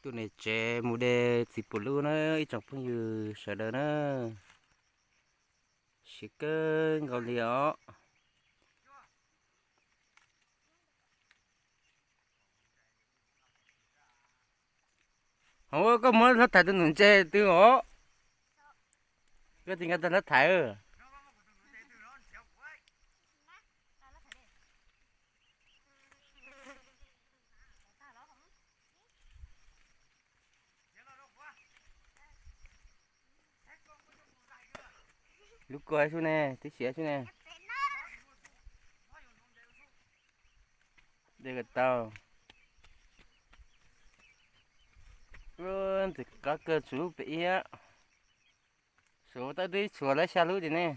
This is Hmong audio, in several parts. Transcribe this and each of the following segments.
Tus niam tsev mus de txiv puv lub na ib tsoom phooj ywg sawv daws na. Siav kawg nkaus li os. Hos koj muab hlob thaiv tus nus ntse twg os? Koj tsis nqa tau hlob thaiv. Lub kua xwb ne, twb siav xwb ne. De kom tau. Ntxim qab kawg, tshuav lub pem ib. Suav tab twb tshuav lawm xya lub ces ne.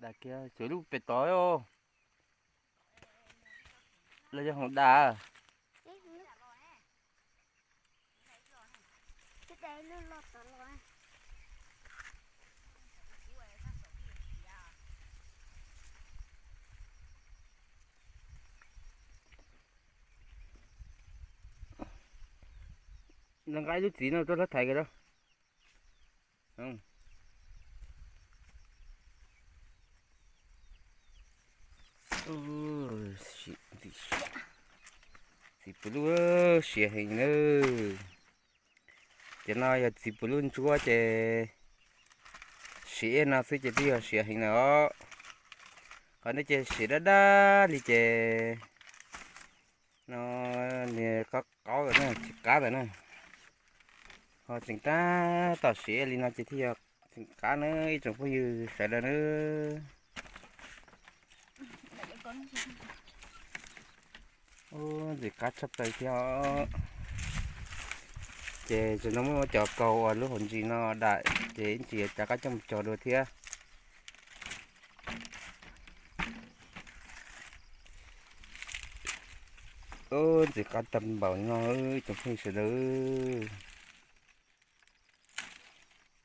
Dam kiag tshuav lub pem tod. Los yog hoom dam. Los nqa ib lub txiv no tuaj hlob thaiv kiag. Txiv puv lub siav heev nawb. Cov no yog txiv puv lub ntsuab ces siav ib no xwb ces twb yog siav heev lawm os. Qhov no ces siav dab dab li ces no nws qaub qaub lawm na, tsis qab lawm na. Ho tseem tab tom siav li no ces thiaj yog tseem qab na ib tsoom phooj ywg sawv daws na. Ntxim qab tshaj plaws thiab. Ces tam no muab cov kaus uas lub hauv ntsis no dam ces ib ntsis yuav rov qab coj mus cog dua thiab. Ntxim qab tag npaum no ib tsoom phooj ywg sawv daws.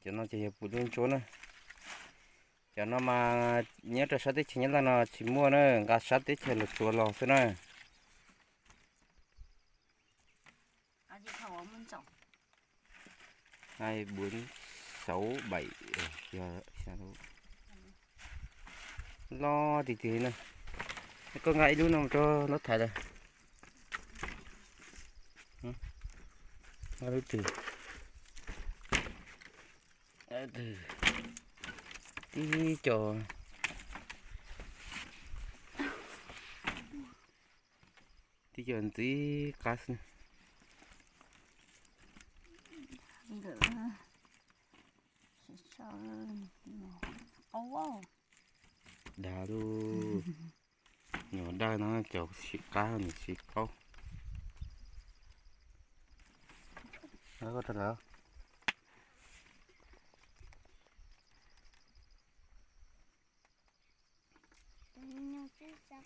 Cov no ces yog puv lub ntsuab na. Cov no mas nyob rau sab teb chaws Nyab Laj no tsis muaj na, nqa sab teb chaws los tsuav los xwb na. Hai bốn sáu bảy, loj tiag tiag na. Koj nqa ib lub no mus rau lub thaiv lawm. Nqa lub twg? Tib co, tib co ntxim qab xwb. Dag lub nyuam dawb no cov siav qab nws siav qaub.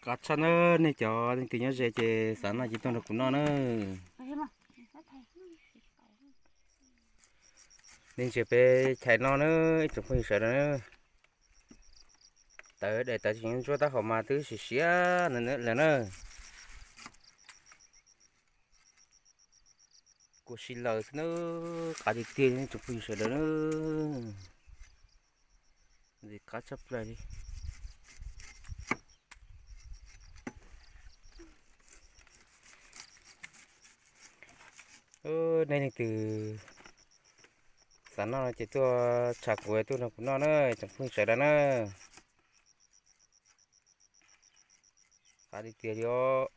Qab tshaj na, nej cov leej twg nyob ze ces xav noj ces tuaj nrog kuv noj na. Leej twg peb chais noj na, ib tsoom phooj ywg sawv daws na. Tawv daim tawv tsis ntsuab tab hau mas twb siav siav lawm na. Kua si laws xwb na, qab tiag tiag li ib tsoom phooj ywg sawv daws na. Ntxim qab tshaj plaws li. Nej leej twg xav noj no ces tuaj tshais kuv tuaj nrog kuv noj na, tsoom phooj ywg sawv daws na. Qab tiag tiag li os.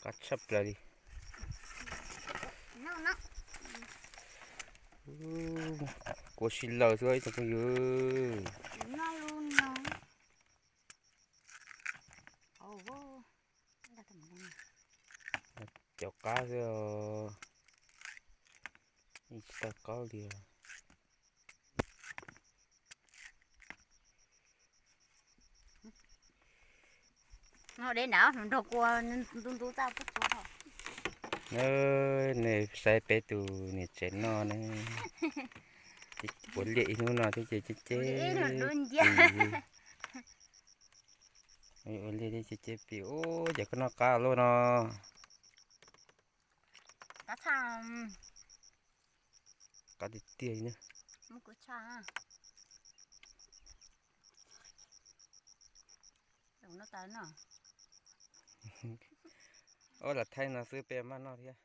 Qab tshaj plaws li. Kua si laws xwb ib tsoom phooj ywg. Cov qab xwb, yeej tsis tau qaub li. Nws saib peb tus niam tsev noj ne. Ua liaj ib hnub no thiab ces ceb ceb pis. Ua liaj thiab ceb ceb pis. Ub, ces koj noj qab luaj no. Qab tiag tiag li na. Ub, lam thaij no xwb peb maj noj thiab.